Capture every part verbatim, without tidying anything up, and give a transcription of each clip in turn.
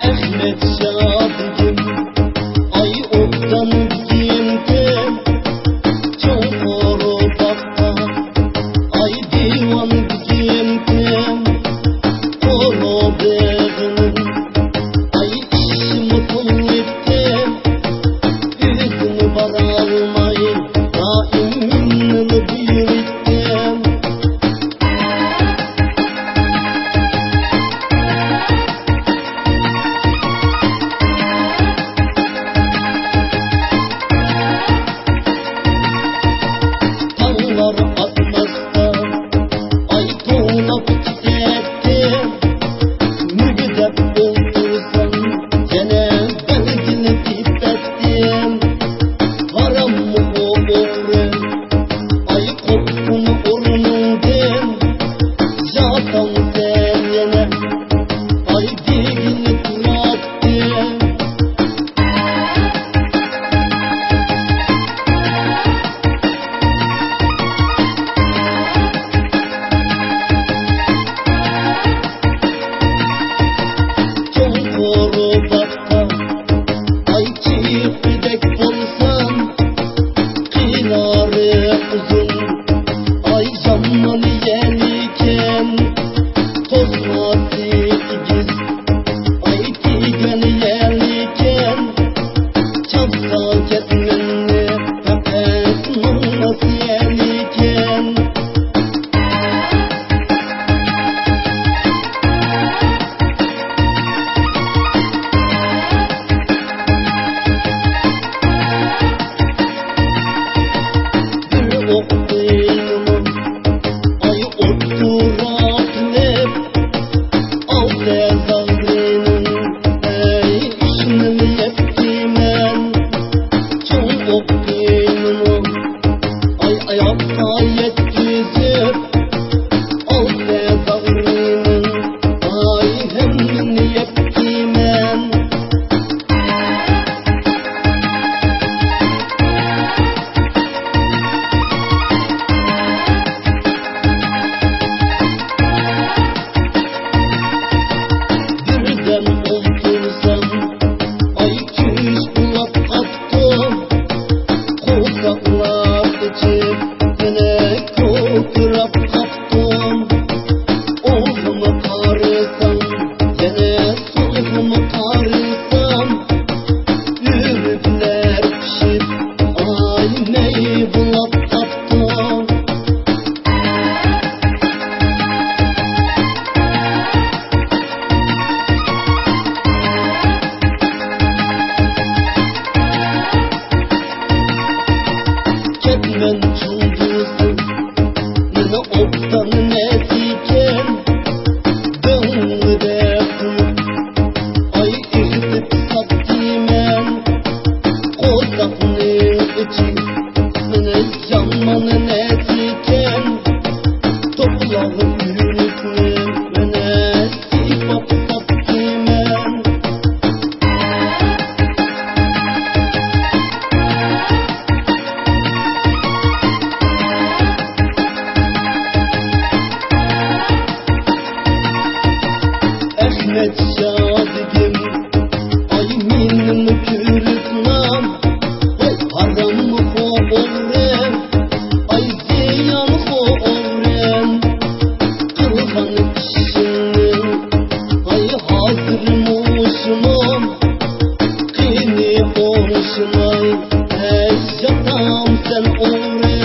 ئەخمەت شادىكىم، ئاي ئوبدان كىيىمكەن، چوڭ قورۇ باغقا، ئاي دىۋان كىيىمكەن، قورۇ بېغىنىڭ، ئاي ئىشىمۇ تويۇپتى، ئۆزىمۇ بارالماي، دائىم مېنىلا بۇيرۇيتتى. تاڭلار ئاتماستا، ئاي توۋلاپ كېتەتتى. مۈگدەپ ئولتۇرسام، يەنە بەلگىلىك كېتەتتى. ھاراممۇ ئوغرى، ئاي قوپقۇن ئورنۇڭدىن، ياتامسەن يەنە، ئاي دېگىلى تۇراتتى. چوڭ قورۇ باغقا، ئاي چېيىقىدەك بولسام، قىينارى ئۇزۇن، ئاي يامان يەلكەن، توسماسى ئېگىز، ئاي تىگەن يەلكەن، چاپسا كەتمەننى پەقەت ماڭماس يەلكەن. بىر ئوقتىنىمۇ ئاي ئوتتۇرا قىلىپ، ئالتە زاغرىنىڭ ئەي ئىشىنى يەپتىمەن. چوڭ ئوقتىنىمۇ ئاي ئاياققا يەتكۈزۈپ، ئالتە زاغرىنىڭ ئاي ھەممىنى يەپتىمەن. بىردەم ئولتۇرسام، ئاي چۈش بولاپ قاپتۇ. قورساقلار ئېچىپ، يەنە كوكىراپ قاپتۇ. ئوڭغىمۇ قارىسام، يەنە سولغىمۇ قارىسام، ئۆرۈكلەر پىشىپ، ئاي مەي بولاپ قاپتۇ. كەتمەن چوڭ بولسۇن، مېنى ئوبدان نەسىكەن، دۆڭدە قويۇپ، ئاي ئېرىتىپ ساتتىمەن. قورساقنىڭ ئىچى مېنى يامان نەسىكەن، توپىلاق ئۆرۈكنى مەنە سىيپاپ ساتتىمەن. ئەخمەت شادىكىم، ئاي مېنىڭ كۆرۈكلەم، ۋاي ھارامخور ئوغرى، ئاي زىيانخور ئوغرى، قىلغان ئىشىڭنىڭ، ئاي ھازىر مۇشۇمۇ، قېنى ئوڭشىماي، ھەي ياتامسەن ئوغرى.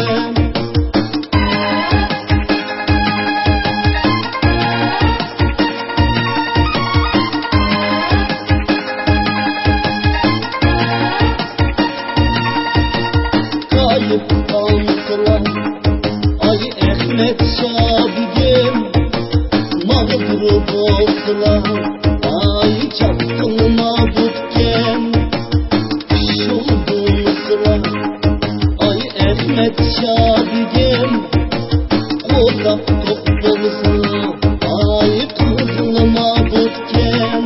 ئەمەت شاھ بېگىم، ماغدۇر بولسىلا، ئاي، چاققىلىما بۇتكەن، شۇ بولسىلا، ئاي، ئەمەت شاھ بېگىم، قوزاق توق بولسىلا، ئاي، قىزىلما بۇتكەن.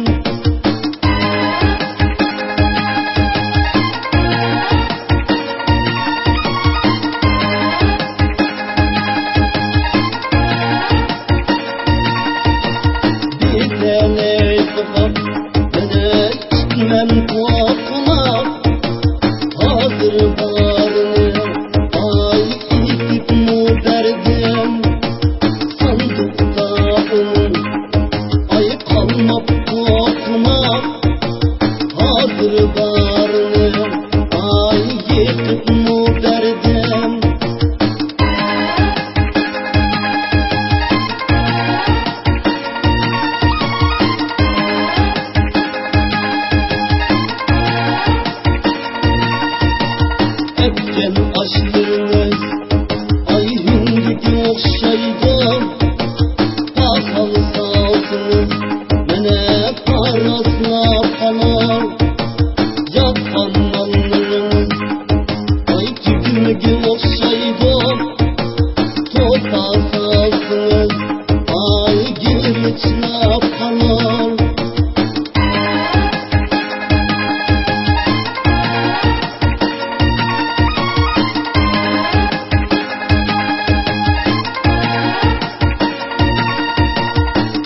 بىتەلەي قوقاپ، مەنە ئىتمەن قوقۇلاپ، ھازىر بارىنى، ئاي، ئېتىپمۇ بەردىم، ساندۇقتا ئۇنىڭ، ئاي، قالماپتۇ قوناق، ھازىر بارىنى، ئاي، يېقىپمۇ بەردىم. ئەتكەن ئاشلىرىڭىز ئاي ھۆڭگىگە ئوخشايدۇ. پاخال سالسىڭىز، مەنە پاراسلاپ قالار. ياتقان ماللىرىڭىز ئاي تۈگمىگە ئوخشايدۇ. توپا سالسىڭىز، ئاي گىرچلاپ قالار.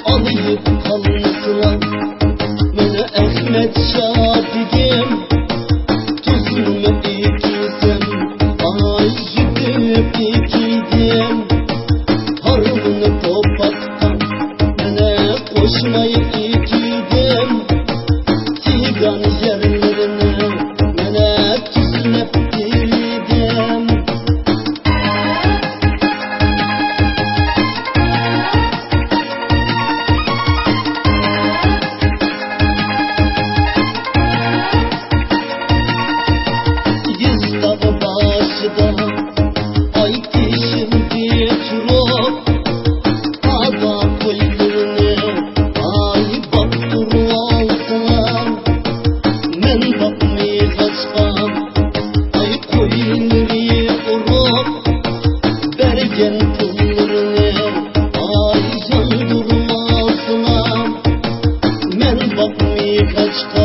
ئالىيىپ قالمىسىلا، مانا ئەخمەت شاھ بېگىم، تۈزۈلمە ئېكىسەم، ئاي، يۈدۈپ ئېكىدىم. ھارۋىنى توپاتقا مانا قوشماي ئېكىدىم. تىگان يەرلىرىنى مانا تۈزلەپ تېرىدىم. يۈز تاغ باشىدا ئاي تېشىلدى تۇرۇپ، تازا قويلىرىنى ئاي باقتۇرۇۋالسىلا، مەن باقمىغاچقا ئاي قويلىرى ئۇرۇپ، بەرگەن پۇللىرىنى ئاي ياندۇرۇۋالسىلا، مەن باقمىغاچقا